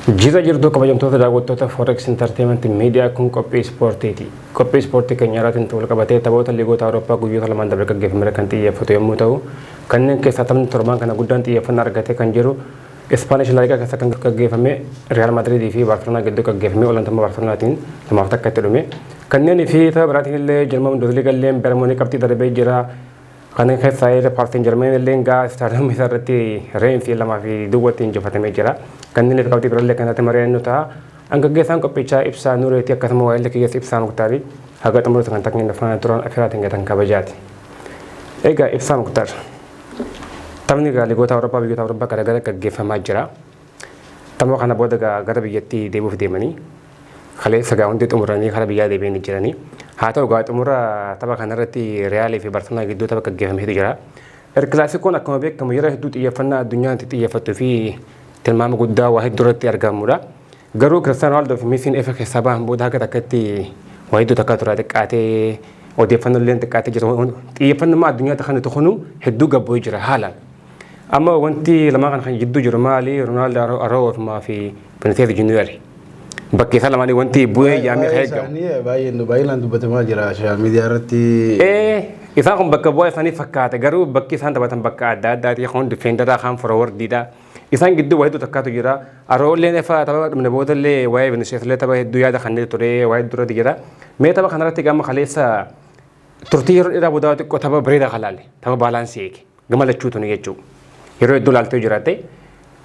Jira jirtu, kabajamtoota daawwattoota Forex Entertainment Media, kun qophii ispoortiiti. Qophii ispoortii keenya irraatiin wal qabatee taphoota liigoota Awurooppaa guyyoota lamaan dabre gaggeeffame kan xiyyeeffatu yommuu ta'u, kanneen keessaa taphni torban kana guddaan xiyyeeffannaa argatee kan jiru Ispaanish Laaligaa keessa kan gaggeeffame Real Madridii fi Baarseloonaa gidduu gaggeeffame olaantummaa Baarselonaatiin 2-1 itti dhume. Kanneen fi tapha biraatiin illee Jarman Bundesliga illee Bayern qabxii darbee jira. Kanneen keessaa illee Paartiin Jarmanii illee gaa istaadiyoomii isaa irratti Reemsii 2-0tti injifatamee jira. Kanneen fi qabxii biraallee kan irratti mari'annu ta'a. Gaggeessaan qophichaa Ibsaa Nuureetii, akkasuma waa'ee kiyyeessa Ibsaa Muktaarii haga xumura sagantaa keenya faana turan afiraatiin gatan kabajaati. Egaa Ibsaa Muktaar, taphni egaa ligoota Awurooppaa biyyoota Awurooppaa garaagaraa gaggeeffamaa jira. Tapha kana booda gara biyyattii deebi'uuf deemanii kaleessa gaa hundi xumuranii kara biyyaa deebi'anii jiranii. Haa ta'u, gaa xumura tapha kanarratti Reaalii fi Barcelonaa gidduu tapha gaggeeffameetu jira. El Kilaasikoon akkuma beekamu yeroo hedduu xiyyeeffannaa addunyaan itti xiyyeeffattuu fi tilmaama guddaa waa hedduu irratti argamudha. Garuu Kiristiyaanoo Roonaaldoo fi Meesiin efa keessaa bahan booda haga takkatti waa hedduu takka tura xiqqaatee, odeeffannoo illee xiqqaatee jira. Xiyyeeffannummaa addunyaatti kan nuti kunu hedduu gabbu'ee jira haalaan. Amma wanti lamaan kan jidduu jiru maali? Roonaaldoo Araujo fi Vinicius Junior. Bakki isaan lamaanii wanti bu'ee jaamee kan eegamu. Isaanii baay'een baay'inaan dubbatamaa jira social media irratti. Isaan kun bakka bu'aa isaanii fakkaata, garuu bakki isaan taphatan bakka adda addaati. Kun defenderaa, kaan forwardiidha. Isaan gidduu waa hedduu takkaatu jira. Araujoolleen efa tapha dhumne boodallee waa'ee Vinicius illee tapha hedduu yaada kanneen ture, waa'ee duratti jira. Mee tapha kanarratti gama kaleessa turtii yeroo dheeraa booda xiqqoo tapha bareedaa kan laalle, tapha balance eege gama lachuutu ni jechuudha. Yeroo hedduu laaltee jiraatte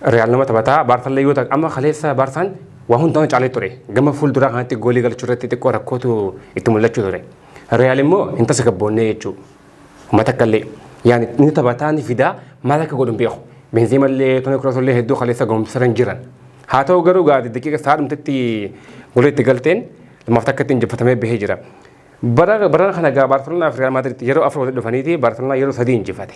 Real nama taphataa Baarsallee yoo ta'u, amma kaleessa Baarsaan waa hundaan caalee ture. Gama fuulduraa kanatti goolii galchuu irratti xiqqoo rakkootu itti mul'achuu ture. Real immoo hin tasgabboonnee jechuudha. Uummata akka illee yaani inni taphataa ni fidaa, maal akka godhu hin beeku. Benzema illee, Toni Kroos illee hedduu kaleessa ga'umsarra hin jiran. Haa ta'u garuu gaa daqiiqa isaa dhumtetti goolii itti galteen 2-1tti injifatamee bahee jira. Bara bara kana gaa Baarselonaa fi Real Madrid yeroo afur walitti dhufaniiti Baarselonaa yeroo sadii injifate.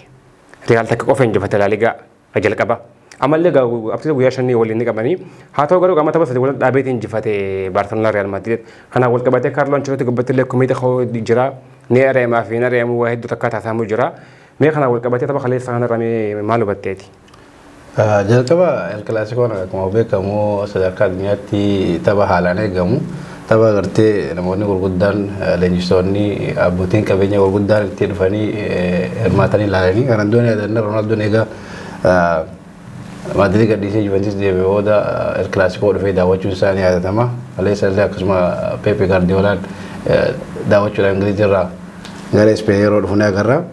Real takka qofa injifate Laaligaa jalqaba. Ammallee gaa absiisa guyyaa shanii waliin ni qabanii. Haa ta'u garuu qaama tapha sadii walitti dhaabeetiin injifate Baarselonaa Real Madrid. Kanaaf wal qabatee Kaarloo Ancelotti gubbatti illee komiita jira. Ni ari'amaa fi hin ari'amu waa hedduu takka taasifamu jira. Mee kanaan wal qabatee tapha kaleessa kanarra mee maal hubatteeti? Jalqaba El Clasicoon akkuma beekamu sadarkaa addunyaatti tapha haalaan eegamu. Tapha agartee namoonni gurguddaan, leenjistoonni, abbootiin qabeenya gurguddaan itti dhufanii hirmaatanii ilaalanii. Kanan doon yaadanna, Roonaaldooon egaa Maadrid gadhiisee Juventus deeme booda El Clasico dhufee daawwachuun isaa ni yaadatama. Kaleessa illee akkasuma Pepe Guardiolaan daawwachuudhaan Ingiliz irraa gara Ispeen yeroo dhufu ni agarra.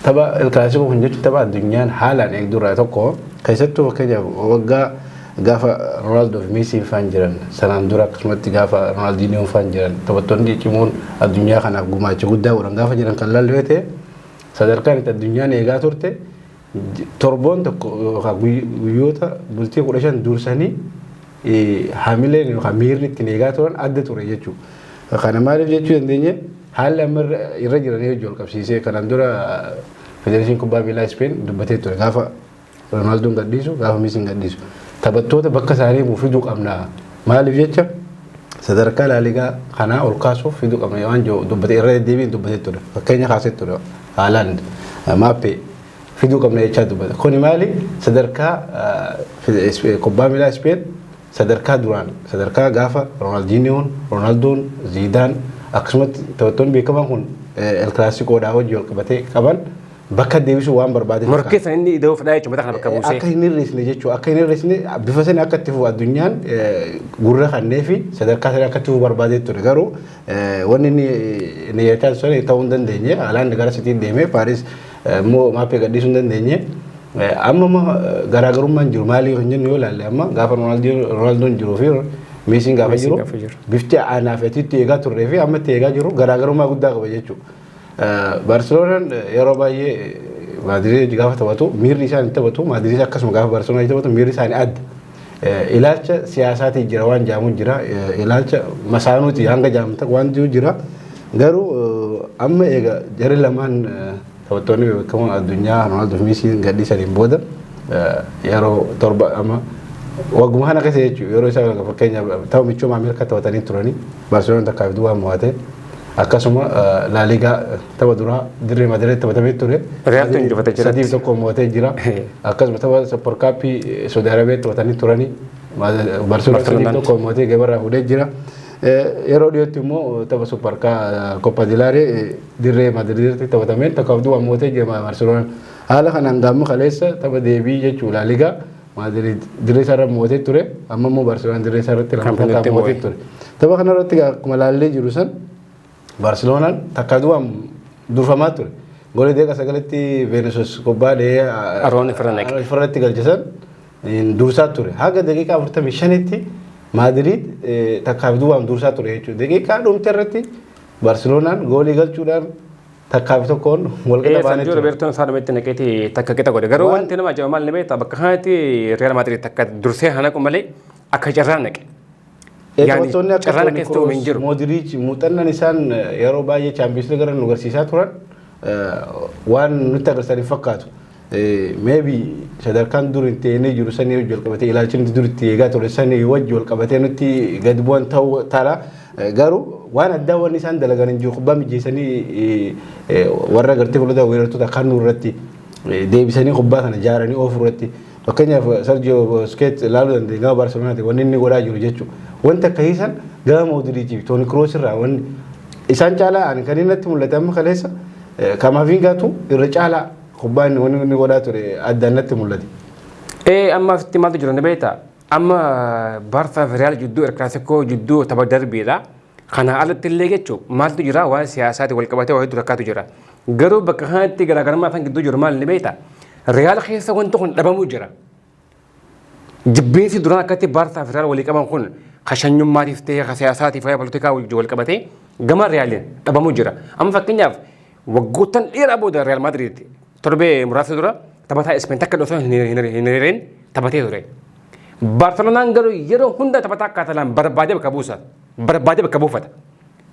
Tapha El Clasico kun jechuun tapha addunyaan haalaan eegdu irraa tokko. Keessattuu fakkeenyaaf waggaa gaafa Roonaaldoo fi Meesiin faan jiran, sanaan dura akkasumatti gaafa Roonaaldiniyoon faan jiran, taphattoonni cimoon addunyaa kanaaf gumaacha guddaa godhan gaafa jiran kan laallu yoo ta'e, sadarkaan itti addunyaan eegaa turte torboon tokko yookaan guyyoota bultii 15 dursanii hamileen yookaan miirri ittiin eegaa turan adda ture jechuudha. Kana maaliif jechuu dandeenye? Haalli amma irra jiranii hojii wal qabsiisee kanaan dura Federeeshinii Kubbaa Miilaa Ispeen dubbatee ture, gaafa Roonaaldoon gadhiisu, gaafa Meesiin gadhiisu, taphattoota bakka isaanii bu'u fiduu qabna. Maaliif jecha sadarkaa Laaligaa kanaa ol kaasuuf fiduu qabna waan jiru dubbatee, irra deddeebiin dubbatee ture. Fakkeenya kaasee ture, Haaland, Maappee fiduu qabna jechaa dubbate. Kuni maali? Sadarkaa kubbaa miilaa Ispeen sadarkaa duraan, sadarkaa gaafa Roonaaldiniyoon, Roonaaldoon, Ziidaan, akkasumatti taphattoonni beekaman kun El Clasicoodhaa wajjin wal qabatee qaban bakka deebisuu waan barbaade. Morkeessa inni ida'uu fedhaa jechuudha mata kana bakka buusee. Akka hin hir'isne jechuudha. Akka hin hir'isne, bifa sana akka itti fufu addunyaan gurra kannee fi sadarkaa sana akka itti fufu barbaadee ture. Garuu wanni inni inni jechaa ture ta'uu hin dandeenye. Haaland gara Sitiin deemee, Paaris immoo Maappee gadhiisuu hin dandeenye. Amma garaagarummaan jiru maali kan jennu yoo ilaalle, amma gaafa Roonaaldoon jiruu fi Meesiin gaafa jiru bifti aanaa fi atiitti eegaa turree fi amma itti eegaa jiru garaagarummaa guddaa qaba jechuudha. Baarseloonaan yeroo baay'ee Maadiriid gaafa taphatu miirri isaan taphatu, Maadiriid akkasuma gaafa Baarseloonaa taphatu miirri isaanii adda. Ilaalcha siyaasaatiin jira waan jaamu jira, ilaalcha masaanuuti hanga jaamta waan jiru jira. Garuu amma eega jarri lamaan taphattoonni beekamoon addunyaa Roonaaldoo fi Meesiin gadhiisaniin booda yeroo torba amma wagguma kana keessa jechuudha, yeroo isaa fakkeenyaaf tapha michooma Ameerikaa taphatanii turanii Baarseloonaan 1-0 mo'ate. Akkasuma Laaligaa tapha duraa dirree Maadriid taphatamee ture. Reaaltu injifatee jira. 3-1 mo'atee jira. Akkasuma tapha Super Cupii Saudi Arabiyaa taphatanii turanii. Barcelona tokko mootee gabarraa fuudhee jira. Yeroo dhiyootti immoo tapha Super Copa del Rey dirree Madriditti taphatameen takkaaf duwwaa mootee jira Barcelonaan. Haala kanaan gaamma kaleessa tapha deebii jechuudha La Liga Madrid dirree isaarra mootee ture, amma immoo Barcelonaan dirree isaarratti lama takkaa mootee ture. Tapha kanarratti akkuma laallee jiru san Barcelonaan takka duwwaan durfamaa ture. Goolii deeqa 9tti Vinicius kubbaa dhahee Aroon ifirra naqe. Ifirratti galchisan dursaa ture. Haga daqiiqaa 45tti Maadriid takkaaf duwwaan dursaa ture jechuudha. Daqiiqaa dhumte irratti Barcelonaan goolii galchuudhaan 1-1 wal qixa baanee Sergio ture. Robertoon isaa dhumatti naqeeti takka qixa godhe. Garuu wanti nama ajaa'ibu maal ni beektaa, bakka kanatti Real Madrid takka dursee hanaqu malee akka carraa naqe. Taphattoonni akka Carraan Toni akkas ta'u hin Kroos, jiru. Modric muuxannoon isaan yeroo baay'ee Champions League irra nu agarsiisaa turan waan nutti agarsiisan hin fakkaatu. Maybe sadarkaan dur itti eenyee jiru sanii wajji wal qabatee, ilaalchi nuti dur itti eegaa ture sanii wajji wal qabatee nutti gad bu'an ta'uu taala. Garuu waan addaa wanni isaan dalagan hin jiru, kubbaa mijeessanii warra gartee fuuldura weerartoota kan irratti deebisanii kubbaa kana ijaaranii oofuu irratti. Fakkeenyaaf Sergio Busquets ilaaluu dandeenya, gama Barcelonaati wanni inni godhaa jiru jechuudha. Wanti akkasii san gama Modric fi Toni Kroos irraa wanni isaan caalaa ani kan inni natti mul'ate amma kaleessa Kamavingaatu irra caalaa kubbaa inni wanni inni godhaa ture addaan natti mul'ate. Amma asitti maaltu jira ni beektaa? Amma Barsaa fi Real jidduu El Clasico jidduu tapha darbiidha. Kana alatti illee jechuun maaltu jira, waan siyaasaati wal qabatee waa hedduu rakkaatu jira. Garuu bakka kanatti garaagarummaa isaan gidduu jiru maal ni beektaa? Real keessa wanti kun dhabamuu jira. Jibbiinsi duraan akkatti Barsaa fi Real walii qaban kun kashanyummaatiif ta'ee ka siyaasaatiif waa'ee politikaa wajjin wal qabatee gama Realiin dhabamuu jira. Amma fakkeenyaaf waggoottan dheeraa booda Real Madrid torbee muraasa dura taphataa Ispeen takka osoo hin hiriirin taphatee ture. Barcelonaan garuu yeroo hunda taphataa Kaatalaan barbaadee bakka buusa. Barbaadee bakka buufata.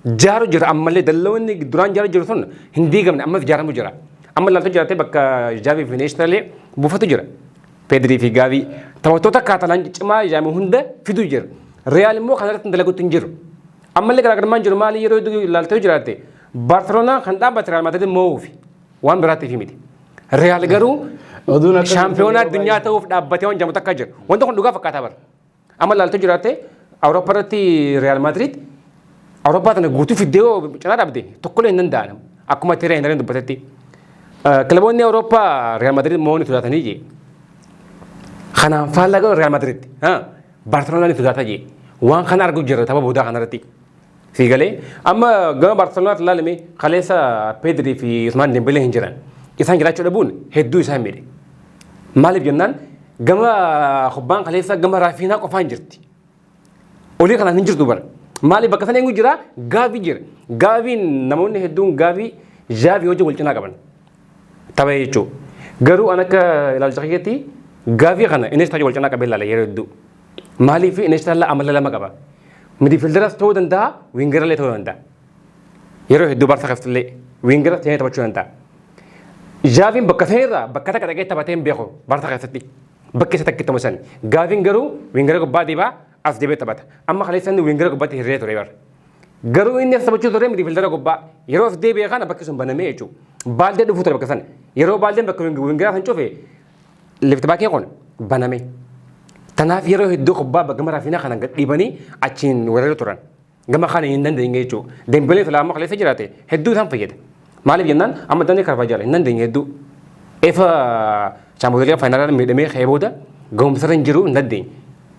Jaaru jira, ammallee dallawni duraan jaaru jiru sun hin diigamne, ammas jaaramu jira. Amma ilaaltu jiraatee bakka Jaavii fi Iniesta buufatu jira. Pedrii fi Gaavii taphattoota Kaatalaan cimaa ijaame hunda fiduu jira. Real immoo kanarratti hin dalagutti hin jiru. Ammallee garaagarummaan jiru maali, yeroo hedduu ilaaltee jiraatte Barcelonaan kan dhaabbate Real Madrid moo'uufi waan biraatiif miti. Real garuu Oduun akka shaampiyoonaa addunyaa ta'uuf dhaabbatee waan jedhamu takka jira. Wanta kun dhugaa fakkaataa bara. Amma ilaaltee jiraatte Awurooppaa irratti Real Madrid Awurooppaa tana guutuu fiddee yoo cinaa dhaabde tokkollee hin danda'an. Akkuma Thierry Henry dubbatetti. Kilaboonni Awurooppaa Real Madrid moo'uu ni sodaatanii jee. Kanaan faallaa garuu Real Madrid Barcelonaa ni sodaata jee. Waan kana arguu jirra tapha boodaa kanarratti. Siigalee amma gama Barcelonaatti ilaalame kaleessa Pedri fi Usmaan Dembele hin jiran. Isaan jiraachuu dhabuun hedduu isaan miidhe. Maaliif jennaan gama kubbaan kaleessa gama Raafiinaa qofaan jirti. Olii kanaan hin jirtu bara. Maaliif bakka sana eenyu jira? Gaavii jira. Gaaviin namoonni hedduun Gaavii Jaavii hojii wal cinaa qaban. Tapha jechuudha. Garuu an akka ilaalcha kiyyatti Gaavii kana Iniesta wal cinaa qabee ilaala yeroo hedduu. Maaliif Iniesta amala lama qaba. Midfielderas ta'uu danda'a, wingerallee ta'uu danda'a. Yeroo hedduu Barsa keessallee wingera ta'ee taphachuu danda'a. Jaaviin bakka sana irraa bakka takka dhaqee taphatee hin beeku Barsa keessatti. Bakki isa takka itti san. Gaaviin garuu wingera gubbaa deebaa as deebee taphata. Amma kaleessa inni wingera gubbaatti hirree ture bara. Garuu inni as taphachuu ture midfiildera gubbaa. Yeroo as deebi'e kana bakki sun banamee jechuudha. Baaldee dhufuu ture bakka sana. Yeroo baaldeen bakka wingera san cufe left backii kun baname. Tanaaf yeroo hedduu kubbaa gama Raafiinaa kana gad dhiibanii achiin weeraruu turan. Gama kana hin dandeenye jechuudha. Dembelee filaa amma kaleessa jiraate hedduu isaan fayyada. Maaliif jennaan amma Dani Carvajal hin dandeenye hedduu. Efa Champions League faayinaalaan miidhamee ka'ee booda gahumsarra hin jiru, hin dandeenye.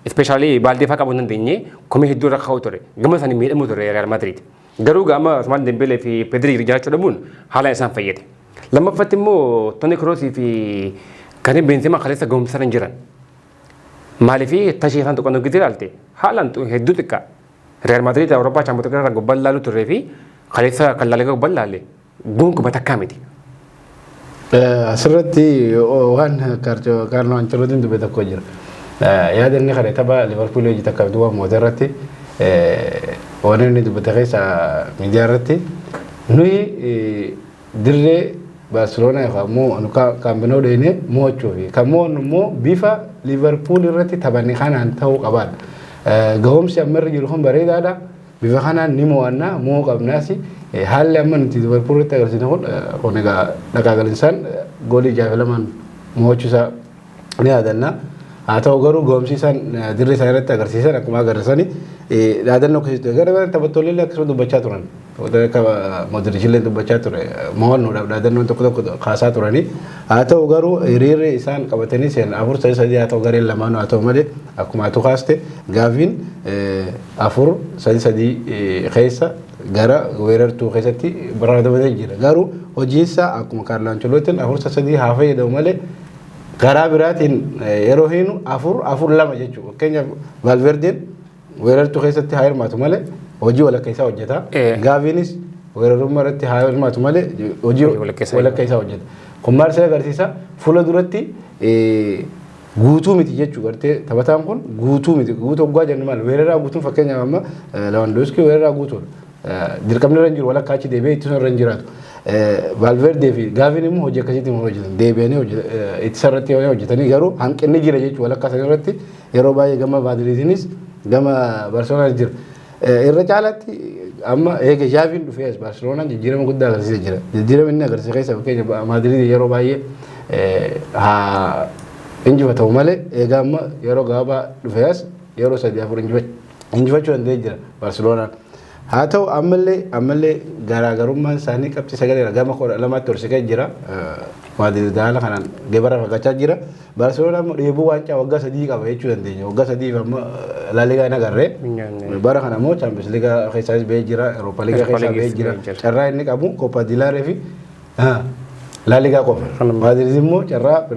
Especially baaldee fa'aa qabuu hin dandeenye, komii hedduu irra ka'uu ture. Gama isaanii miidhamuu ture Real Madrid. Garuu gama Usmaan Dembelee fi Pedri jiraachuu dhabuun haala isaan fayyade. Lammaffatti immoo Toni Kroosii fi Karim Benzema kaleessa gahumsarra hin jiran. Maaliif tashee isaan tuqan hojii ilaalte haalaan hedduu xiqqaa. Real Madrid Awurooppaa Champions League irraa gubbaan laaluu turree fi kaleessa kan Laa Ligaa gubbaan laalle gonkumaa takkaa miti. Asirratti waan Kaarloo Ancelotiin dubbe tokko jira. Yaada inni kana tapha Liverpool hojii takka duwwaa moote irratti waan inni dubbate keessa miidiyaa irratti, nuyi dirree Barcelona yookaan immoo Camp Nou dheenee mo'achuu fi kan mo'annu immoo bifa Liverpool irratti taphanne kanaan ta'uu qabaadha. Gahumsi amma irra jiru kun bareedaadha. Bifa kanaan ni mo'anna, mo'uu qabnaas. Haalli amma nuti Liverpool irratti agarsiisne kun egaa dhaqaa galinsaan goolii 6-2 mo'achuu isaa ni yaadanna. Haa ta'u garuu goomsi isaan dirree isaan irratti agarsiisan akkuma agarsiisani dhaadannoo akkasitti gara biraan taphattoonni illee akkasuma dubbachaa turan. Akka Modric illee dubbachaa ture mo'annuudhaaf dhaadannoon tokko tokko kaasaa turani. Haa ta'u garuu hiriirri isaan qabatanii seenan 4-3-3 haa ta'u gareen lamaanuu haa ta'u malee akkuma atu kaaste gaafiin 4-3-3 keessa gara weerartuu keessatti barbaadamatee jira. Garuu hojiinsaa akkuma Kaarlo Ancelootiin 4-3 haa fayyadamu malee karaa biraatiin yeroo hiinu 4-4-2 jechuudha. Fakkeenyaaf Valverdeen weerartuu keessatti haa hirmaatu malee hojii walakka isaa hojjeta. Gaaviinis weerarummaa irratti haa hirmaatu malee hojii walakka isaa hojjeta. Kun maal isa agarsiisa? Fuula duratti guutuu miti jechuu gartee taphataan kun guutuu miti. Guutuu hoggaa jennu maal? Weeraraa guutuun fakkeenyaaf amma Lewandowski weeraraa guutuudha. Dirqamni irra hin jiru walakkaa achi deebi'ee ittisa irra hin jiraatu. Valverde fi Gaaviin immoo hojii akkasiitiin hojjetan deebi'anii ittisa irratti hojjetanii garuu hanqinni jira jechuudha walakkaa sana irratti yeroo baay'ee gama Maadriidiinis gama Barcelonaanis jira. Irra caalaatti amma eega Xaaviin dhufee as Barcelonaan jijjiirama guddaa agarsiisee jira. Jijjiirama inni agarsiise keessa fakkeenya Maadriid yeroo baay'ee haa injifatamu malee eega amma yeroo gabaabaa dhufee as yeroo sadii afur injifachuu danda'ee jira Barcelonaan. Haa ta'u ammallee garaagarummaan isaanii qabxii sagaleera gama 12tti ol siqee jira. Maadriid haala kanaan geebara fagaachaa jira. Barcelonaan immoo dheebuu waancaa waggaa 3 qaba jechuu dandeenya. Waggaa 3 amma La Liga hin agarre. Bara kana immoo Champions League keessaas ba'ee jira. Europa League keessaa ba'ee jira. Carraa inni qabu Copa del Rey fi La Liga qofa. Maadriid immoo carraa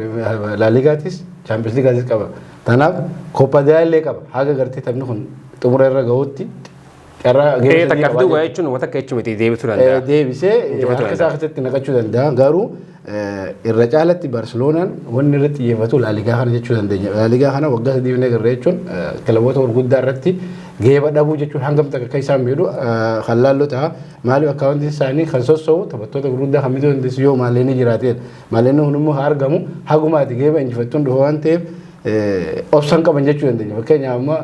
La Ligaatis Champions Leagueatis qaba. Kanaaf Copa del Rey illee qaba. Haga gartee taphni kun xumura irra gahutti carraa geeba sadii Takkaaf qabaa duwwaa jechuudha. jechuun wanta akka jechuu miti deebisuu danda'a. Deebisee Injifachuu harka isaa danda'a. keessatti naqachuu danda'a. Garuu irra caalatti Barcelonaan wanni irratti xiyyeeffatu La Liga kana jechuu dandeenya. La Liga kana waggaa 3 hin agarre jechuun kilaboota gurguddaa irratti geeba dhabuu jechuun hangam takka akka isaan miidhu kan laallu ta'a. Maaliif akkaawwantiin isaanii kan sosso'u taphattoota gurguddaa kan bituu dandeessu yoo maallaqni jiraateedha. Maallaqni kun immoo haa argamu hagumaati geeba injifattuun dhufa waan ta'eef obsan qaban jechuu dandeenya. Fakkeenyaaf amma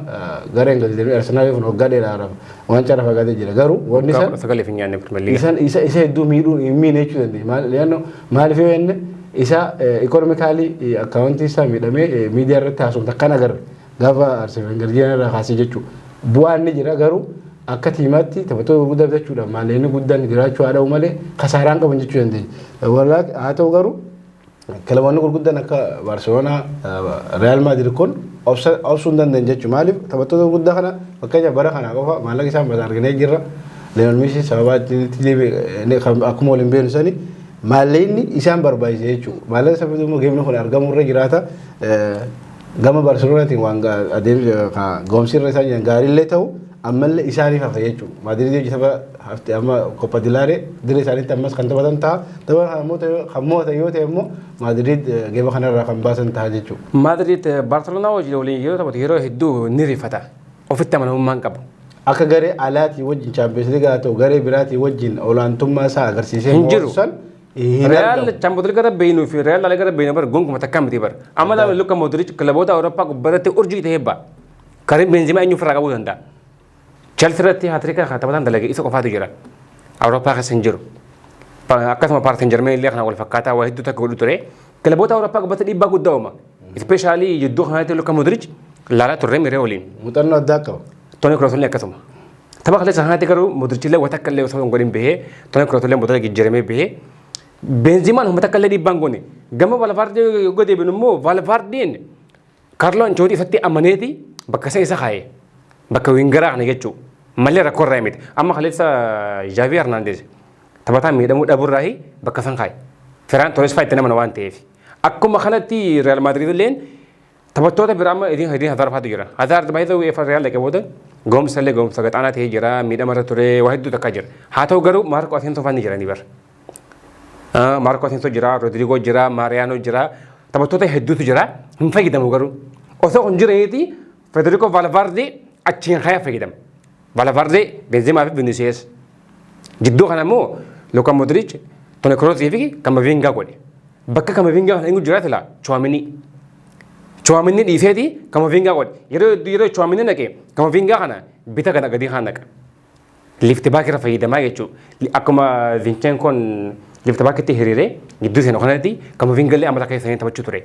gareen gadi deemee Arsenaal kun waggaa dheeraadhaaf waancaa irraa fagaatee jira. Garuu wanni Waggaa san 19 hin nyaanne Pirimeer Liiga. isan isa isa hedduu miidhuu hin miine jechuu dandeenya. Maal yaanno maaliif yoo jenne isa ikonomikaalii akkaawuntii isaa miidhamee miidiyaa irratti haasofta kan agarre gaafa Arsene Wenger jiran irraa kaasee jechuudha. Bu'aan ni jira garuu akka tiimaatti taphattoota gurguddaa bitachuudhaaf maallaqni guddaan jiraachuu haa dha'u malee kasaaraan qaban jechuu dandeenya. Walaa haa ta'u garuu kilaboonni gurguddaan akka Barcelona, Real Madrid kun obsuu hin danda'an jechuudha. Maaliif taphattoota gurguddaa kana fakkeenya bara kana qofa maallaqa isaan baasan arginee jirra. Lionel Messi sababa itti deebi'e akkuma waliin beeknu sani maallaqni isaan barbaachise jechuudha. Maallaqa isa fiduu immoo geemni kun argamuu irra jiraata. Gama Barcelonaatiin waan adeemsa ga'umsi irra isaan jiran gaariillee ta'u ammallee isaaniif hafa jechuudha. Maadriid hojii tapha hafte amma Copa del Rey dirree isaaniitti ammas kan taphatan ta'a. Tapha kana immoo kan mo'atan yoo ta'e immoo Maadriid geeba kanarraa kan baasan ta'a jechuudha. Maadriid Baarselonaa wajjin waliin yeroo taphatu yeroo hedduu ni rifata. Ofitti amanamummaa hin qabu. Akka garee alaatii wajjin Champions League haa ta'u garee biraatii wajjin olaantummaa isaa agarsiisee Hin jiru. mo'atu san hin Real argamu. Champions League irra beeknuu fi Real La Liga irra beeknu bara gonkumaa takka miti bara. Amma laala Luka Modric kilaboota Awurooppaa gubbaarratti urjii ta'ee ba'a. Karim Benzema eenyu ofirraa qabuu danda'a? Chelsea irratti haatiriika kan taphataan dalage isa qofaatu jira. Awurooppaa keessa hin jiru. Akkasuma Paris Saint Germain illee kana wal fakkaataa waa hedduu takka godhu ture. Kilaboota Awurooppaa gubbaatti dhiibbaa guddaa uuma. Ispeeshaalii jidduu kanatti Luka Modric laalaa turre miree waliin. Muuxannoo addaa qaba. Toni Kroos illee akkasuma. Tapha kaleessa kanatti garuu Modric illee wata akka illee osoo hin godhin bahee Toni Kroos illee booda jijjiiramee bahee Benziemaan humna takka illee dhiibbaa hin goone. Gama Valverde yoo deebinu immoo Valverdeen Kaarloo Ancelotti isatti amaneeti bakka isa isa kaa'e. Bakka wiingaraa kana jechuudha. Malee rakkoo irraa miti. Amma kaleessa Javier Hernandez taphataa miidhamuu dhabuurraa bakka san kaa'e. Ferran Torres fa'aa itti namana waan ta'eef. Akkuma kanatti Real Madrid illeen taphattoota biraa amma Eden Eden Hazard fa'aatu jira. Hazard baay'ee UEFA Real dhaqee booda ga'umsa illee ga'umsa gaxaanaa ta'ee jira. Miidhama irra ture waa hedduu takka jira. Haa ta'u garuu Marco Asensio fa'aa ni jiranii bara. Marco Asensio jira, Rodrigo jira, Mariano jira. Taphattoota hedduutu jira. Hin fayyadamu garuu. Osoo kun jiraniiti Federico Valverde achiin ka'ee fayyadama. Valverde, Benzema fi Vinicius. Jidduu kana immoo Luka Modric, Toni Kroos fi Kamavinga godhe. Bakka Kamavinga kana eenyu jira silaa Chouameni. Chouameni dhiiseeti Kamavinga godhe. Yeroo hedduu yeroo Chouameni naqe Kamavinga kana bita kana gadi haa naqa. Left back irra fayyadamaa jechuudha. Akkuma Zinchenkoon left backitti hiriiree gidduu seenu kanatti Kamavinga illee amala keessa taphachuu ture.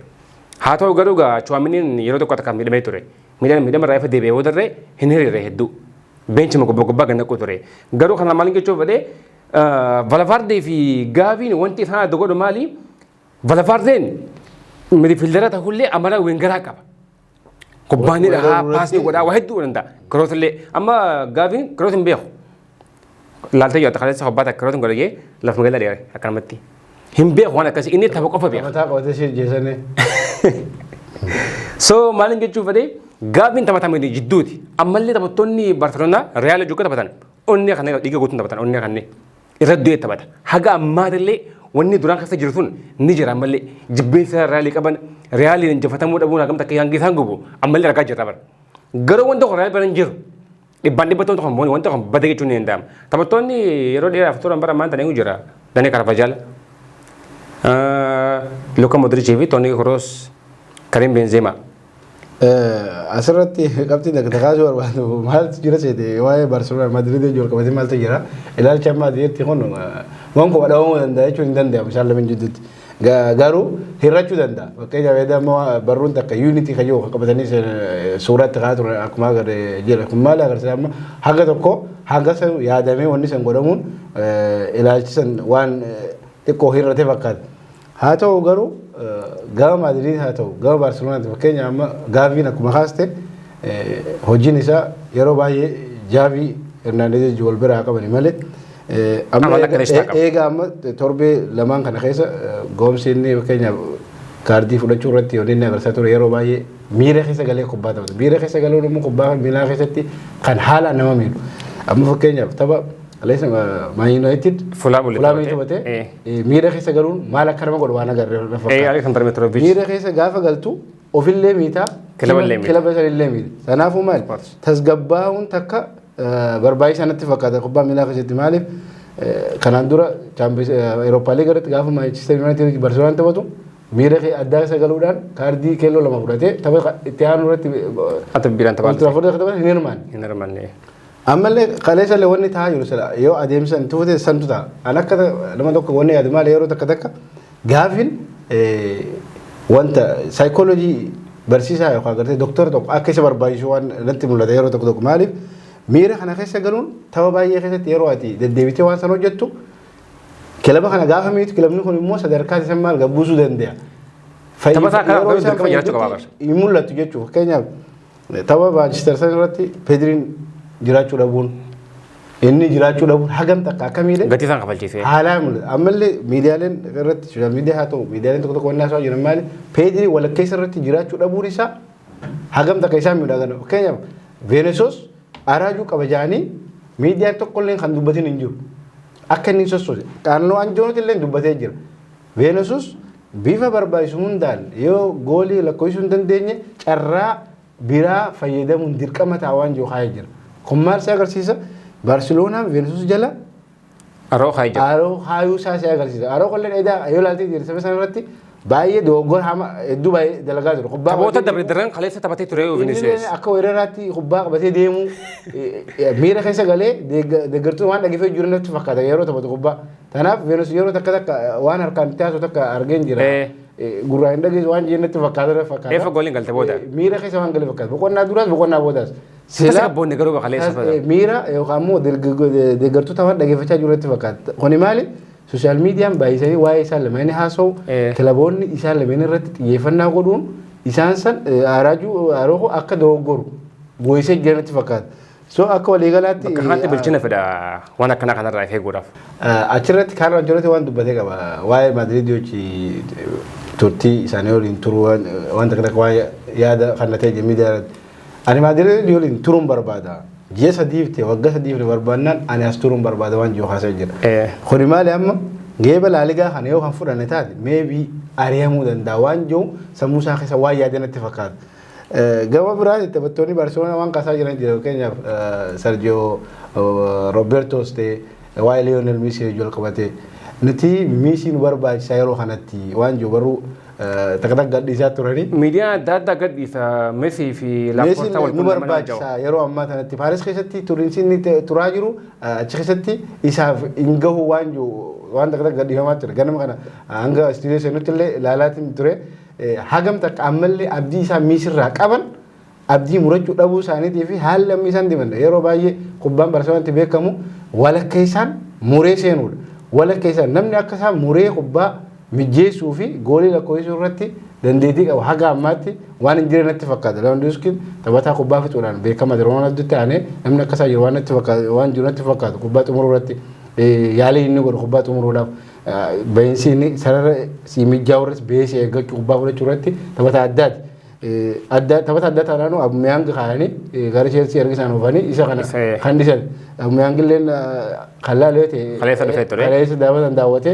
Haa ta'u garuu gaa Chuwaaminiin yeroo tokko takka miidhamee ture. Miidhama irraa ifa deebi'ee boodarree hin hiriirre hedduu. Benchima gubbaa gubbaa gad naquu ture. Garuu kana maaliin jechuuf fedhee, Valverdee fi Gaaviin wanti isaan adda godhu maali? Valverdeen midfielder ta'ullee amala wingeraa qaba. Kubbaa ni dhahaa, pass ni godhaa, waa hedduu danda'a. Kroos illee amma Gaaviin Kroos hin beeku. Laaltee jirta, kaleessa kubbaa takka Kroos hin godhee lafa magaalaa dheere akkanumatti. Hin beeku waan akkasii, inni tapha qofa beeka. Mataa qabatee si jeesanii. So maaliin jechuuf fedhee, Gaaviin taphatame jidduuti. Ammallee taphattoonni Barcelona Real wajjin taphatan onnee kanneen dhiiga guutuun taphatan, onnee kanneen irra du'ee taphata. Haga ammaatillee wanni duraan keessa jiru sun ni jira. Ammallee jibbeensa Realii qaban, Realiin injifatamuu dhabuun hagam takka hanga isaan gubu ammallee argaa jirra bara. Garuu wanta kun Real bira hin jiru. Dhibbaan dhibba tokko kan wanta kun bade jechuun ni danda'ama. Taphattoonni yeroo dheeraaf turan bara ammaan tana jira. Dani Carvajal, Luka Modric fi Toni Kroos, Karim Benzema. Asirratti qabxii takka kaasuu barbaadu maaltu jira seete? Waa'ee Barcelona Madrid wajjin wal qabatee maaltu jira? Ilaalcha amma Madriditti kun gonkumaa dhabamuu danda'a jechuun hin danda'amu isaan lameen jidduutti. Garuu hir'achuu danda'a. Fakkeenyaaf edda amma barruun takka unity kan jiru qabatanii suuraa itti kaa'aa turan akkuma agarre jira. Kun maal agarsiisa? Amma haga tokko haga san yaadamee wanni san godhamuun ilaalchi san waan xiqqoo hir'ate fakkaata. Haa ta'u garuu gama Maadriid haa ta'u gama Baarselonaatti, fakkeenya amma Gaaviin akkuma kaaste hojiin isaa yeroo baay'ee Jaavii Hernaandez wajjin wal biraa qabani malee amma Amala akka Iniesta qaba. Eega amma torbee lamaan kana keessa ga'umsi inni fakkeenyaaf kaardii fudhachuu irratti yoo inni agarsiisaa ture, yeroo baay'ee miira keessa galee kubbaa taphata. Miira keessa galuun immoo kubbaa miilaa keessatti kan haalaan nama miidhu. Amma fakkeenyaaf tapha Aleessa Man United Fulham walitti Fulham taphatee, taphatee miira keessa galuun maal akka nama godhu waan agarre na fakkaata. Alexander Mitrovic. Miira keessa gaafa galtu ofillee miitaa, Kilaba illee miita. Kilaba sanillee miita. Kanaafuu maal Sports. tasgabbaa'uun takka barbaachisaa natti fakkaata kubbaa miilaa keessatti. Maaliif, kanaan dura Eurooppaa Liiga irratti gaafa Manchester United Barcelonaan taphatu miira addaa keessa galuudhaan kaardii keelloo lama fudhatee tapha itti aanu irratti Ati biraan Old taphatte. Trafford irratti taphate hin hirmaanne. Hin hirmaanne. Ammallee kaleessallee wanni ta'aa jiru sila yoo adeemsa itti fufte santu ta'a. An akka nama tokko wanni yaadu maali, yeroo takka takka gaafin wanta saayikooloojii barsiisaa yookaan agartee doktora tokko akka isa barbaachisu waan natti mul'ata yeroo tokko tokko. Maaliif, miira kana keessa galuun tapha baay'ee keessatti yeroo ati deddeebitee waan san hojjettu kilaba kana gaafa miitu, kilabni kun immoo sadarkaa isa maal gabbuusuu danda'a. Taphataa kana Yeroo isaan dirqama jiraachuu qaba. fayyadutti hin mul'atu jechuudha. Fakkeenyaaf tapha Manchester san irratti Pedriin jiraachuu dhabuun, inni jiraachuu dhabuun hagam takka akka miidhe Gatii isaan kafalchiisee. Haalaan mul'ata. Ammallee miidiyaaleen irratti, social media haa ta'u miidiyaaleen tokko tokko wanni haasawaa jiran maali? Pedri walakkeessa irratti jiraachuu dhabuun isaa hagam takka isaan miidhaa kana. Fakkeenyaaf Vinicius araajuu qaba jedhanii miidiyaan tokkollee kan dubbatin hin jiru. Akka inni hin sossoose. Qaannoo Ancelotti illee dubbatee jira. Vinicius bifa barbaachisu hundaan yoo goolii lakkoofsuu hin dandeenye carraa biraa fayyadamuun dirqama ta'a waan jiru kaa'ee jira. Kun maal si agarsiisa? Barceloonaan Vinicius jala Aroo kaa'ee jira. Aroo kaayuu isaa si agarsiisa. Aroo kolleen edaa yoo ilaalte jirti saba sana irratti baay'ee dogoggora hama hedduu baay'ee dalagaa jiru. Kubbaa Taphoota qabatee dabre daran kaleessa taphatee ture inni Vinicius. akka weeraraatti kubbaa qabatee deemuu miira keessa galee deeggartuu waan dhaggeeffee jiru natti fakkaata yeroo taphatu kubbaa. Kanaaf Vinicius yeroo takka takka waan harkaan itti haasu takka argeen jira. Gurraan hin dhageessu waan jeen natti fakkaata natti fakkaata. Eefa gooliin galte booda. Miira keessa waan gale fakkaata. Boqonnaa duraas boqonnaa boodaas. Tasa gabboonni garuu kaleessa fada. Miira yookaan immoo deeggartoota waan dhaggeeffachaa jiru natti fakkaata. Kuni maali? Social mediaan baay'isanii waa'ee isaan lameen haasa'u, kilaboonni isaan lameen irratti xiyyeeffannaa godhuun isaan san araajuu aroo akka dogoggoru goysee jiran natti fakkaata. So akka waliigalaatti Bakka kanatti bilchina fida waan akkanaa kanarraa if eeguudhaaf. Achirratti Kaarlo Ancelotti waan dubbatee qaba. Waa'ee Maadriid hojii turtii isaanii waliin turuu waan takka takka waa'ee yaada kan ta'e miidiyaa irratti. Ani Maadriid waliin turuun barbaada. Ji'a 3f ta'e waggaa 3f ta'e barbaannaan ani as turuun barbaada waan jiru haasa'ee jira. Kuni maali? Amma geeba Laaligaa kana yoo kan fudhanne taate maybe ari'amuu danda'a waan jiru sammuu isaa keessa waan yaade natti fakkaata. Gama biraatti taphattoonni Barcelona waan kaasaa jiran jira. Fakkeenyaaf Sergio Robertos ta'e waa'ee Lionel Messi wajjin wal qabate nuti Messi nu barbaachisaa yeroo kanatti waan jiru baruu takka takka gadhiisaa turanii. Miidiyaan adda addaa gadhiisa Messi fi Messi Laporta wal nu quunnaman jiru. Barbaachisaa yeroo ammaa kanatti Paaris keessatti turiinsi inni turaa jiru achi keessatti isaaf hin gahu waan jiru waan takka takka gadhiifamaa ture. Ganama kana hanga istuudiyoo seenutti illee ilaalaatiin ture. Hagam takka ammallee abdii isaa miisirraa qaban, abdii murachuu dhabuu isaaniitii fi haalli amma isaan deeman, yeroo baay'ee kubbaan Barcelonaatti beekamu walakka isaan muree seenuudha. Walakka isaan namni akka isaa muree kubbaa mijjeessuu fi goolii lakkoofsisuu irratti dandeettii qabu haga ammaatti waan hin jirre natti fakkaata. Lewandowskiin taphataa kubbaa fixuudhaan beekama jira. Waan addutti aanee namni akka isaa jiru waan natti fakkaatu, waan jiru natti fakkaatu. Kubbaa xumuruu irratti yaalii inni godhu, kubbaa xumuruudhaaf bahinsi inni sarara si mijjaa'u irratti beesii eeggachuu, kubbaa fudhachuu irratti taphataa addaati. Adda taphata adda taanaanu Aubameyang kaayanii gara Chelsea erga isaan oofanii isa kana kan dhisan. Aubameyang illeen kan laalee ta'e Kaleessa dhufee ture. Kaleessa daawwatan daawwate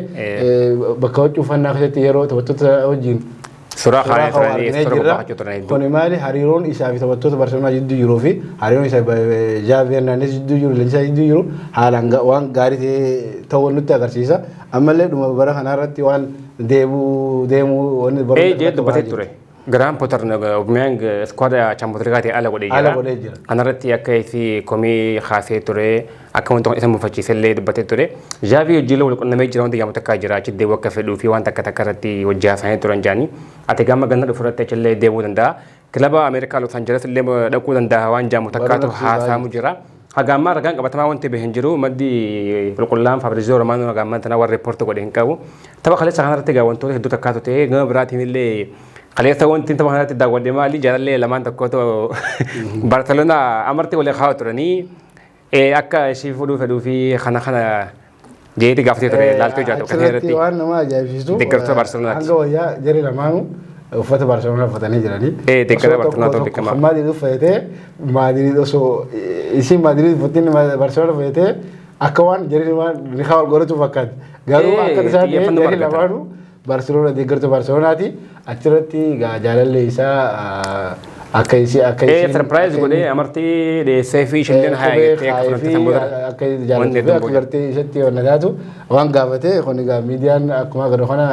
bakka huccuu uffannaa keessatti yeroo taphattoota wajjin suuraa kaayanii suuraa turanii arginee suuraa jirra. gubbaa turanii hedduu. Kuni maali, hariiroon isaa fi taphattoota Barcelonaa jidduu jiruu fi hariiroon isaa Xavi Hernandez jidduu jiru, leenjisaa jidduu jiru haalaan waan gaarii ta'e ta'uu nutti agarsiisa. Ammallee dhuma bara kanaa irratti waan deebuu deemuu wanni Ee jee dubbatee ture. Graham Potter Aubameyang squad Champions League ala godhee jira. Ala godhee jira. Kanarratti akka isi komii kaasee ture, akka wanta isa mufachiise illee dubbatee ture. Xavi hojiilee wal qunnamee jira, wanti jedhamu takka jira, achi deemuu akka fedhuu fi waan takka takka irratti hojii haasa'anii turan jaanii. Ati gama ganna dhufu irratti achillee deemuu danda'a. Kilaba Ameerikaa Los Angeles illee dhaquu danda'a waan jedhamu takkaatu haasa'amu jira. Haga ammaa ragaan qabatamaa wanti bahe hin jiru. Maddi qulqullaan Fabrizio Romano haga ammaa tana warra report godhe hin qabu. Tapha kaleessa kanarratti egaa wantoota hedduu takkaatu ta'e. Gama biraatiin illee kaleessa wanti tapha kanarratti daawwadhe maali, jaalallee lamaan tokkotu Barcelona amartii walii kaa'u turanii akka ishii fudhuu fedhuu fi kana kana jeeti gaafatee ture laaltoo jaatu kan Achirratti irratti. waan nama ajaa'ibsiisu Deeggartoota Barcelonaati. Hanga wayyaa jarri lamaanuu uffata Barcelonaa uffatanii jiranii. Deeggartoota Osoo Barcelonaa tokko ta'uu beekama. kan Maadriid uffatee, Maadriid osoo isiin Maadriid uffattiin Barcelona uffatee, akka waan jarri waan rikaa wal godhatu fakkaata. Garuu akka isaa ta'e xiyyeeffannoo jarri argatan. lamaanuu Barcelona, deeggartoota Barcelonaati. Achirratti egaa jaalallee isaa akka isii akka isiin Surprise godhee amartii dhiyeessee fi ishilleen haa jettee akka fudhatte san booda akka wanni jaallatuu fi hedduun akka booda. gartee isatti wanna taatu waan gaafate. Kun egaa miidiyaan akkuma agarru kana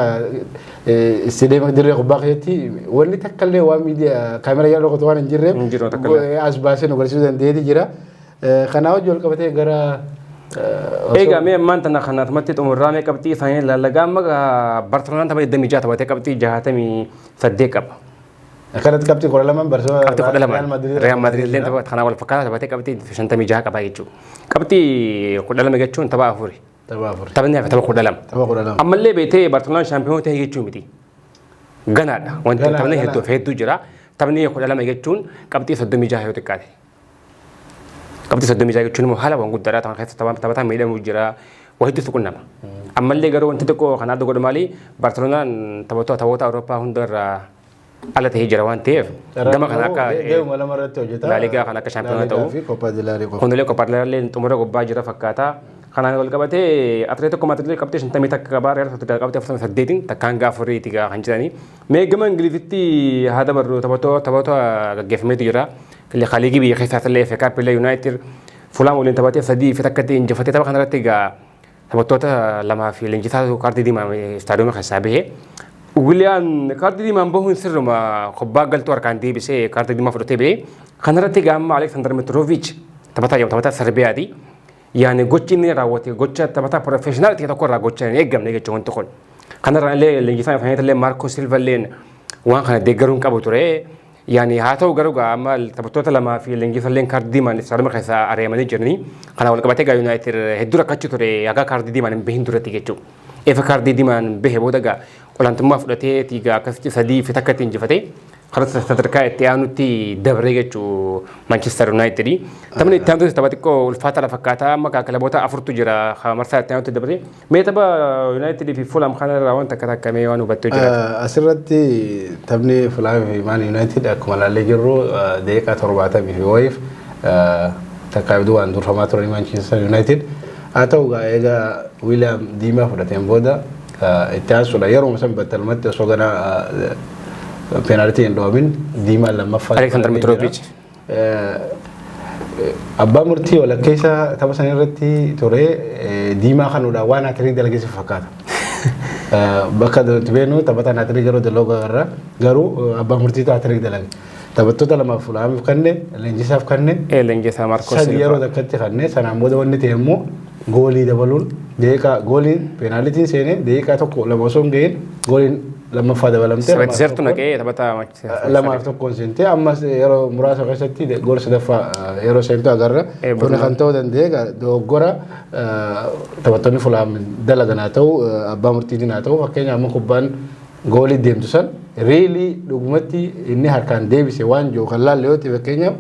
istiideema dirree kubbaa keessatti wanni takka illee waan miidiyaa kaameraa jala dhokatu waan hin jirreef Hin jiru takka illee. As baasee nu agarsiisuu dandeetii jira. Kanaa wajjin wal qabatee gara Egaa mee ammaan tana kanaatumatti xumurraa, mee qabxii isaanii ilaalla. Amma Barcelonaan tapha 26 taphatee qabxii 68 qaba. Akkanatti qabxii 12 Barcelona Qabxii 12 Real Madrid illee tapha kanaa wal fakkaataa taphatee qabxii 56 qaba jechuudha. Qabxii 12 jechuun tapha afuri. Tapha afur. Taphni hafe tapha 12. Tapha 12. Ammallee beetee Barcelonaan shaampiyoon ta'e jechuu miti. Ganaadha. Wanti taphni hedduu hedduu jira. Taphni 12 jechuun qabxii 36 yoo xiqqaate. Qabxii 36 jechuun immoo haala waan guddaadha. Tapha keessa taphataan miidhamuu jira. Waa hedduutu qunnama. Ammallee garuu wanti xiqqoo kan adda godhu maali? Barcelonaan taphoota Awurooppaa hunda irraa ala ta'ee jira waan ta'eef gama kana akka Deemuma lama irratti hojjeta. La Liga kan akka shaampiyoona ta'u. Fi Copa del Rey qofa. Kunillee Copa del Rey xumura gubbaa jira fakkaata. Kanaan wal qabatee Atletico Madrid qabxii 51 qabaa, Real Sociedad qabxii 48 takka hanga afuriiti kan jiranii. Mee gama Ingilizitti haa dabarru, taphoota gaggeeffameetu jira. Liigii biyya keessaas illee FA Cup illee United Fulham waliin taphatee 3-1tti injifatee. Tapha kanarratti egaa taphattoota lamaa fi leenjisaa kaardii diimaa istaadiyooma keessaa bahe. Wiliyaan kaardii diimaan bahuun sirruma, kubbaa galtuu harkaan deebisee kaardii diimaa fudhatee bahe. Kanarratti egaa amma Alexander Mitrovic taphataa jedhamu, taphataa Serbiyaati. Yaani gochi inni raawwate gocha taphataa professional ta'e tokko irraa gocha hin eeggamne jechuudha wanti kun. Kanarraa illee leenjisaan isaanii illee Marco Silva illee waan kana deeggaruun qabu ture. Yaani haa ta'u garuu gaa amma taphattoota lamaa fi leenjisaa illee kaardii diimaan istaadiyooma keessaa ari'amanii jiranii. Kana wal qabatee gaa United hedduu rakkachuu ture haga kaardii diimaan hin bahin duratti jechuudha. Efa kaardii diimaan bahe booda gaa olaantummaa fudhatee gaa akkasitti 3-1tti injifatee karaa sadarkaa itti aanutti dabree jechuu Manchester United. Taphni itti aanutti tapha xiqqoo ulfaataadha fakkaata. Amma kilaboota afurtu jira marsaa itti aanutti dabree. Mee tapha United fi Fulham kana irraa waan takka takka mee waan hubattee jira. Asirratti taphni Fulham fi Man United akkuma ilaallee jirru daqiiqaa 70 fi wayiif takka abduu waan durfamaa turanii Manchester United. Haa ta'u egaa William diimaa fudhateen booda itti aansuudha yeroo san battalumatti osoo gara peenaaltii hin dhoomin diimaa lammaffaa. Alexander Mitrovic. Abbaa murtii walakkeessa tapha sana irratti ture diimaa kanuudhaan waan hat-trick dalageessuuf fakkaata. Bakka nuti beeknu taphataan hat-trick yeroo dalagu agarra, garuu abbaa murtiitu hat-trick dalage. Taphattoota lamaaf Fulhaamiif kanne, leenjisaaf kanne. Leenjisaa Marco Sadi yeroo takkatti kanne. Sanaan booda wanni ta'e immoo goolii dabaluun Deeqaa gooliin peenaalitiin seenee deeqaa 1 2 osoo hin gahin gooliin lammaffaa dabalamtee. Sabatiseertu naqee taphataa 2-1 seentee ammas yeroo muraasa keessatti gool sadaffaa yeroo seentu agarra. Kun kan ta'uu danda'e dogoggora taphattoonni Fulaam dalagan haa ta'u, abbaa murtiitiin haa ta'u, fakkeenya amma kubbaan goolii deemtu san really dhugumatti inni harkaan deebise waan jiru kan laalle yoo ta'e, fakkeenyaaf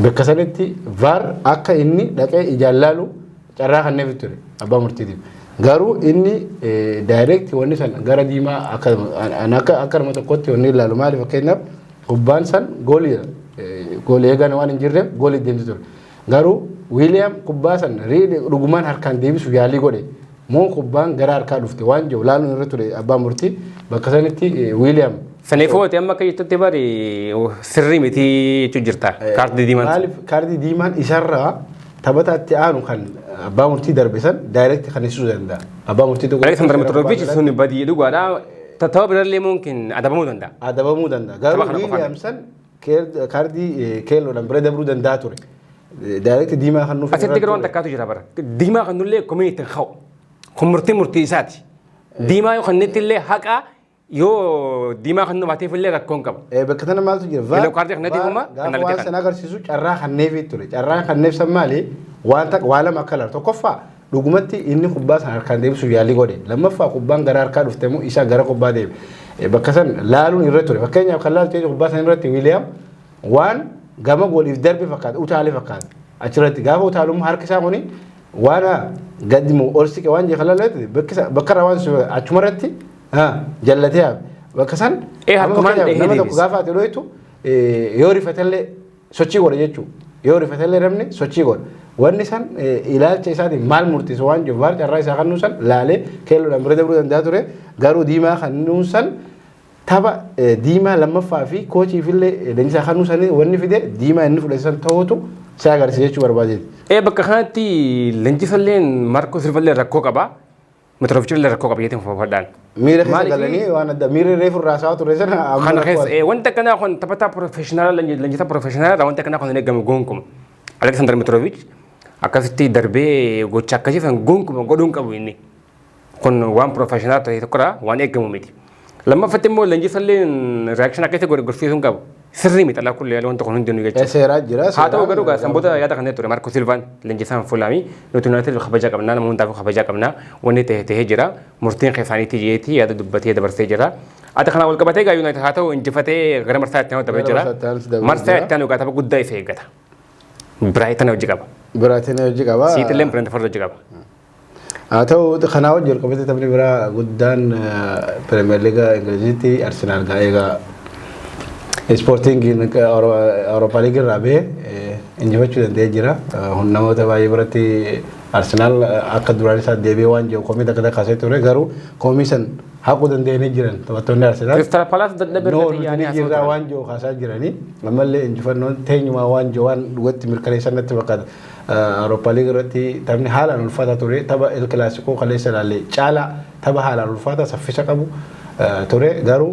bakka sanitti VAR akka inni dhaqee ijaan laalu carraa kenneef ture abbaa murtiitiif. Garuu inni direct wanni san gara diimaa akka nama tokkotti wanni ilaalu maali? Fakkeenyaaf kubbaan san gooliidha. Goolii eegan waan hin jirreef goolii deemti ture. Garuu Wiiliyaam kubbaa san really dhugumaan harkaan deebisuuf yaalii godhe moo kubbaan gara harkaa dhufte waan jiru laaluun irra ture abbaa murtii bakka sanitti Wiiliyaam. Saniifuu ati amma akka jettutti bari sirrii miti jechuu jirta. Kaardii diimaan. Maaliif kaardii diimaan isarraa taphataatti aanu kan abbaa murtii darbe san direct kan ibsuu danda'a. Abbaa murtii tokko. Alexander Mitrovic sun badii dhugaadha. Tapha birallee mumkin adabamuu danda'a. Adabamuu danda'a. Tapha Garuu kana qofaan. Wiiliyaam san kaardii keelloodhaan bira dabruu danda'a ture. Direct diimaa kan nuuf. Asitti garuu waan takkaatu jira bara. Diimaa kan nullee komii ittiin ka'u. Kun murtii isaati. Diimaa yoo kennetti illee haqa, yoo diimaa kan nu baateef illee rakkoon qabu. Bakka tana maaltu jira? Yellow card kanatti kuma Gaafa penalty waan kan. sana agarsiisu carraa kanneefii ture. Carraa kanneef san maali? Waan takka waa lama akka laalu. Tokkoffaa, dhugumatti inni kubbaa sana harkaan deebisuuf yaalii godhe. Lammaffaa, kubbaan gara harkaa dhufte immoo isa gara kubbaa deebe. Bakka san laaluun irra ture. Fakkeenyaaf kan laaltu kubbaa sana irratti Wiiliyaam waan gama gooliif darbe fakkaata, utaalee fakkaata. Achirratti gaafa utaalummaa harki isaa kuni waan gadi moo ol siqe waan jedhe kan laaltu bakka irraa waan achumarratti jallatee hafe. Bakka san Harkumaan amma dhahee nama tokko deebise. gaafa ati dhoytu yoo rifatellee sochii godha jechuudha. Yoo rifatellee namni sochii godha. Wanni san ilaalcha isaatiin maal murteessa waan jiru VAR carraa isaa kan san laalee keelloodhaan bira dabruu danda'a ture. Garuu diimaa kan san tapha diimaa lammaffaa fi koochiifillee leenjisaa kan sanii wanni fide diimaa inni fudhate san ta'uutu isaa agarsiisa jechuu barbaadeeti. Bakka kanatti leenjisalleen Marko Silvallee rakkoo qaba. Mitrovic illee rakkoo qaba jeetiin fudhadhaan. Miira keessa Maaliif? galanii waan adda miira reefu irraa haasawaa ture sana amma Kana rakkoo keessa wanta akkanaa kun taphataa professional, leenjisaa professional wanta akkanaa kun hin eegamu gonkumaa. Alexander Mitrovic akkasitti darbee gocha akkasii san gonkumaa godhuu hin qabu inni. Kun waan professional ta'e tokkodha, waan eegamu miti. Lammaffatti immoo leenjisalleen reaction akkasii godhe gorsiisuu hin qabu. Sirrii miti alaa kullee wanta kun hundinuu jechuudha. Seeraa jira. Haa ta'u garuu sanboota yaada kanneen ture Marko Silvaan leenjisaan Fulaamii, nuti United kabajaa qabnaa, nama hundaafuu kabajaa qabnaa, wanni ta'e ta'ee jira, murtiin keessaaniitti jeetii yaada dubbatee dabarsee jira. Ati kana wal qabatee gaa United haa ta'u injifatee gara marsaa itti aanu dabaree Gara jira. marsaa itti aanutti dabaree Marsaa jira. itti aanu gaa tapha guddaa isa eeggata. Brighton hojii qaba. Biraatiin hojii qaba. Siitilleen Brentford hojii qaba. Haa ta'u, kanaa wajjin wal qabatee taphni biraa guddaan Premier League Ingiliziitti Arsenaal gaa eegaa Ispoortiingiin Awurooppaa Liigii irraa bahee injifachuu danda'ee jira. Namoota baay'ee biratti Arsenaal akka duraan isaa deebi'ee waan jiru komii takka takka kaasee ture, garuu komii san haquu danda'anii jiran taphattoonni Arsenaal. Crystal Palace dadhabee No, irratti nuti yaanii ni jirra haasa'u. waan jiru kaasaa jiranii ammallee injifannoon teenyumaa waan jiru waan dhugatti mirkaneessan natti fakkaata. Awurooppaa Liigii irratti taphni haalaan ulfaataa ture, tapha El Clasico kaleessa ilaalle caalaa tapha haalaan ulfaataa saffisa qabu ture, garuu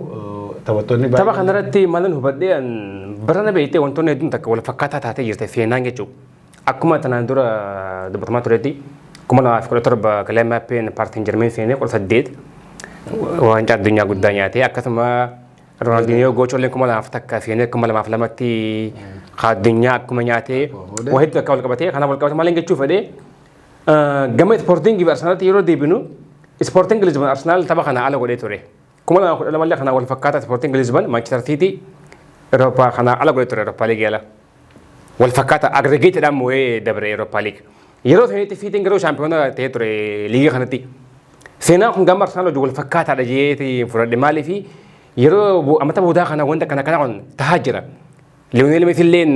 taphattoonni Tapha kanarratti maalan hubadhee barana beektee wantoonni hedduun takka wal fakkaataa taatee jirte seenaan jechuudha. Akkuma tanaan dura dubbatamaa turetti, 2017 Kylian Mbappeen Paris Saint-Germain seenee 18 waancaa addunyaa guddaa nyaate, akkasuma Ronaldinho Gauchoolleen 2001 seenee 2002tti addunyaa akkuma nyaate, waa hedduu akka wal qabatee kana wal qabate. Maaliin jechuu fedhee, gama Sporting fi Arsenaalitti yeroo deebinu, Sporting Lisbon Arsenaal tapha kana ala godhee ture. 2012 illee kana wal fakkaataa Sporting Lisbon Manchester City Eurooppaa kana ala godhee ture, Eurooppaa Liigii ala. Wal fakkaata aggregateedhaan moo'ee dabre Eurooppaa Liig. Yeroo sanitti Siitiin garuu shaampiyoona ta'ee ture liigii kanatti. Seenaan kun gama Arsenaal wajjin wal fakkaataadha jeetii fudhadhe, maaliif yeroo amata boodaa kana wanta kana kana kun tahaa jira. Lionel Messi illeen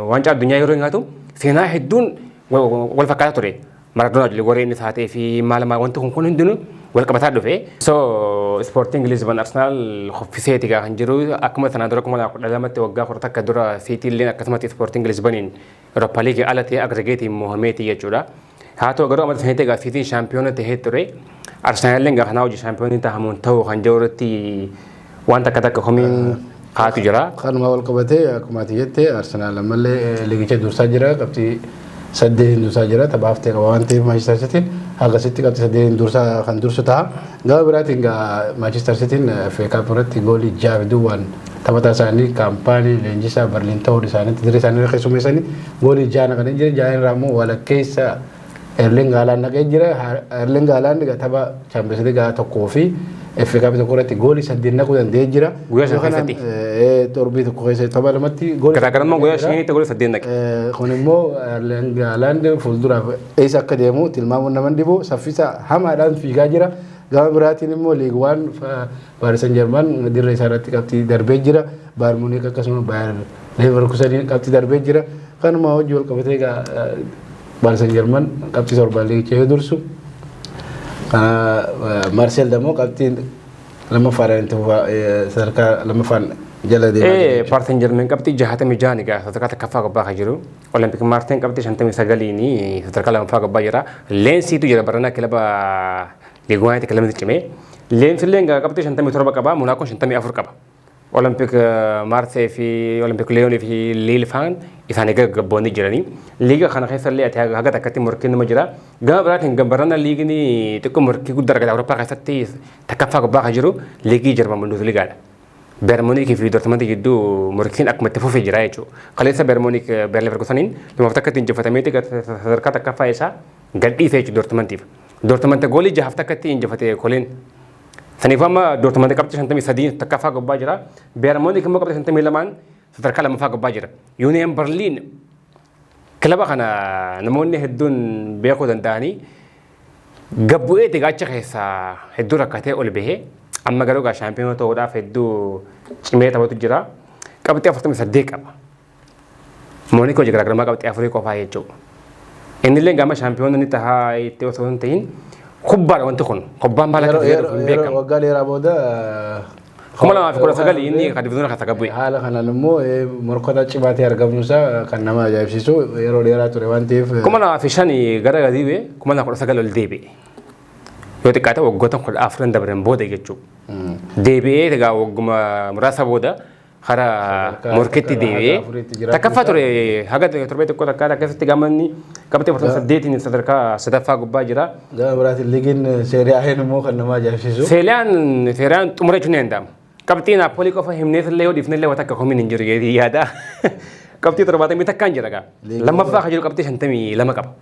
waancaa addunyaa yeroo nyaatu seenaa hedduun wal fakkaataa ture. Maradona wajjin warreen inni taatee fi maal maal wanti kun kun hundinuu wal qabataa dhufe. So Sporting Lisbon Arsenal hoffiseeti gaa kan jiru. Akkuma sanaan dura 2012tti, waggaa 11 dura, City illeen akkasumatti Sporting Lisboniin Europa League ala ta'ee aggregatein mohameeti jechuudha. Haa ta'u garuu amata sanitti egaa Cityin shaampiyoona tahee ture. Arsenal illeen gaa kanaa hojii shaampiyoonii tahamuun ta'uu kan jiru irratti waan takka takka komiin kaatu jira. Kanuma wal qabatee akkuma ati jette Arsenaal ammallee liigicha dursaa jira qabxii 8 dursaa jira. Tapha haftee qaba waan ta'eef Manchester Cityin hagasitti qabxii 8 dursaa kan dursu ta'a. Gama biraatiin Manchester Cityin FA Cup irratti goolii 6-0 taphataa isaanii kaampaanii leenjisaa Berliin ta'uu isaaniitti dirree isaanii irra keessummeessanii goolii 6 naqanii jiran. 6 irraa immoo walakkeessa Erling Haaland naqee jira. Erling Haaland tapha Champions League 1 fi FA Cup 1 irratti goolii 8 naquu danda'ee jira. Guyyaa 5 keessatti? Torbii 1 keessa tapha 2tti goolii Garaagarummaa guyyaa 5tti goolii 8 naqe. Kun immoo Erling Haaland fuulduraaf eessa akka deemu tilmaamuun nama dhibu, saffisa hamaadhaan fiigaa jira. Gama biraatiin immoo Ligue 1 Paris Saint-Germain dirree isaa irratti qabxii darbee jira. Bayern Munich akkasuma Bayer Leverkusen qabxii darbee jira. Kanuma hojii wal qabatee egaa Paris Saint-Germain qabxii 7 liigicha yoo dursu, Marcel ደግሞ qabxii lammaffaadhaan itti fufaa, sadarkaa lammaffaan jala deemaa jira. Paris Saint-Germain qabxii 66 egaa sadarkaa tokkoffaa gubbaa kan jiru. Olympique Marseille qabxii 59 sadarkaa lammaffaa gubbaa jira. Leensiitu jira baranaa kilaba Ligue 1 kilabni cimee. Leensi illee egaa qabxii 57 qaba. Monaakoon 54 qaba. Olympique Marseille fi Olympique Lyon fi Lille faan isaanii gaggaboonni jiranii. Liiga kana keessa illee ati haga takkatti morkiin nama jira. Gama biraatiin barana liigni xiqqoo morkii guddaa argata Awurooppaa keessatti takkaffaa gubbaa kan jiru liigii Jarman Bundesligaadha. Bayern Munich fi Dortmund gidduu morkiin akkuma itti fufee jira jechuudha. Kaleessa Bayern Munich Bayer Leverkuseniin 2-1 injifatamee sadarkaa takkaffaa isaa gadhiise jechuudha Dortmundiif. Dortmund goolii 6-1 injifate koleen. Saniif amma Dortmund qabxii 53 takkaffaa gubbaa jira. Bayern Munich immoo qabxii 52 sadarkaa lammaffaa gubbaa jira. Union Berlin kilaba kana namoonni hedduun beekuu danda'anii gabbu'ee achi keessaa hedduu rakkatee ol bahee amma garuu gaa shaampiyoona ta'uudhaaf hedduu cimee taphatu jira. Qabxii 48 qaba. Moonikoo garaagarummaa qabxii 4 qofaa jechuudha. Inni illee gama shaampiyoona ni tahaa itti osoo hin ta'in kubbaadha wanti kun. Kubbaan maal akka ta'e hin beekamu. Waggaa dheeraa booda 2019 inni kan divizoona keessa gabbu'e. Haala kanaan immoo morkota cimaa ta'e argamuunsaa kan nama ajaa'ibsiisu, yeroo dheeraa ture waan ta'eef. 2005 gara gadi bu'e, 2019 ol deebi'e. Yoo xiqqaate waggoota 14 dabran booda jechuudha. Deebi'ee egaa wagguma muraasa booda karaa morkitti deebi'ee takkaffaa ture haga torbee tokko takkaa akkasitti gamanni qabxii 48 sadarkaa sadaffaa gubbaa jira. Gama biraatiin liigiin Serie A immoo kan nama ajaa'ibsiisu. Seeriyaan xumura jechuun ni danda'ama. Qabxii Naapoolii qofa himnees illee yoo dhiifne illee waan takka komiin hin jiru jedhee yaada. Qabxii 71 jira gaa. Lammaffaa kan jiru qabxii 52 qaba.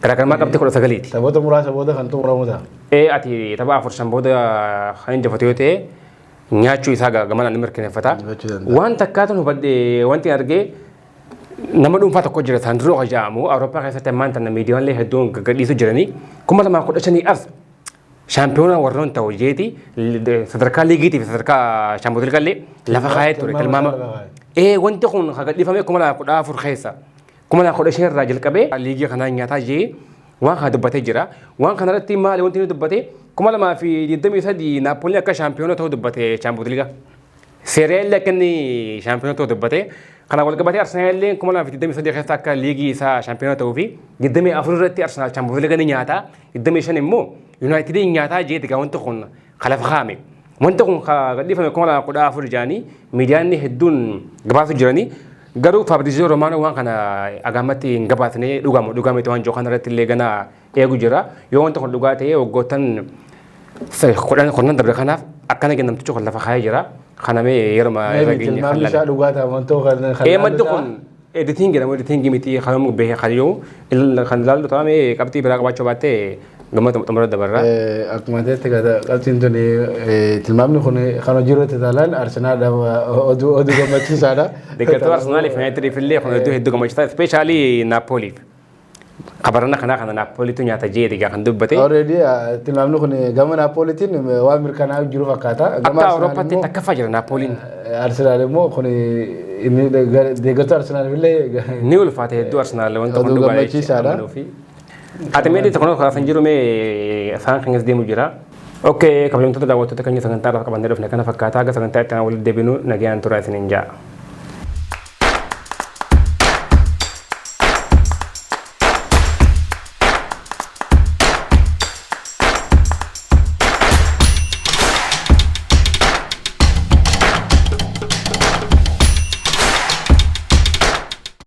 Garaagarummaa qabxii 19ti. Taphoota muraasa booda kan xumuramu ta'a. Ati tapha 4-5 booda kan injifatu yoo ta'e nyaachuu isaa gamanaan ni mirkaneeffata. Waan takkaatu hubadhe, wanti argee nama dhuunfaa tokko jira, Saandroo kan jedhamu, Awurooppaa keessatti ammaan tana miidiyaalee hedduun gadhiisu jiranii 2015 as shaampiyoona warroon ta'u jeeti sadarkaa liigiitii fi sadarkaa shaampiyoona liigallee lafa kaayee ture tilmaama. Wanti kun kan gadhiifame 2014 keessa, 2015 irraa jalqabee liigii kanaa nyaataa jee waan kana dubbatee jira. Waan kana irratti maali wanti inni dubbate? 2023 Naappooliin akka shaampiyoona ta'uu dubbate shaampiyoona liigaa. Seeriyaa illee akka inni shaampiyoona ta'uu dubbate. Kana wal qabatee Arsenaal illee 2023 keessa akka liigii isaa shaampiyoona ta'uu fi 24 irratti Arsenaal shaampiyoona liigaa ni nyaata. 25 immoo Yuunaayitidii nyaataa jeeti gaa wanti kun kalafa kaa'ame. Wanti kun gadhiifame 2014 jaanii miidiyaan hedduun gabaasu jiranii. Garuu Fabrizio Romano waan kana agaamatti hin gabaasne, dhugamu dhugaa miti waan jiru kana irratti illee gana eegu jira. Yoo wanti kun dhugaa ta'e waggoottan 10 darbe kanaaf akkana namtichi kun lafa kaa'ee jira. Kana mee yeroo irra geenye Tilmaamni isaa dhugaa ta'a wantoo kan. Maddi kun editing jedhamu, editing miti kan beekee kan yoo kan ilaallu ta'ame qabxii biraa qabaachuu baattee gama xumura dabarra. Akkuma ta'etti qabxiin tun, tilmaamni kun kan hojii irratti taalaan Arsenaal oduu gammachiisaadha. Deeggartoota Arsenaaliif Yuunaayitediif illee kun hedduu hedduu gammachiisaa, especially Naapooliif. Kabarana kanaa kana Naapooliitu nyaata jeeti egaa kan dubbate. Already tilmaamni kun gama Naapooliitiin waan mirkanaa'u jiru fakkaata. Akka Awurooppaatti takkaffaa jira Naapooliin. Arsenaal immoo kun inni deeggartoota Arsenaal illee Ni ulfaate hedduu Arsenaal wanta kun dhugaa gammachiisaadha. Ati mee tokko kaasan jiru mee isaan kan deemu jira. Okay, kabajamtoota daawwattoota keenya, sagantaa irraa qabannee dhufne kana fakkaata. Haga sagantaa itti aanaa walitti deebinu nagayaan tura isiniin ja'a.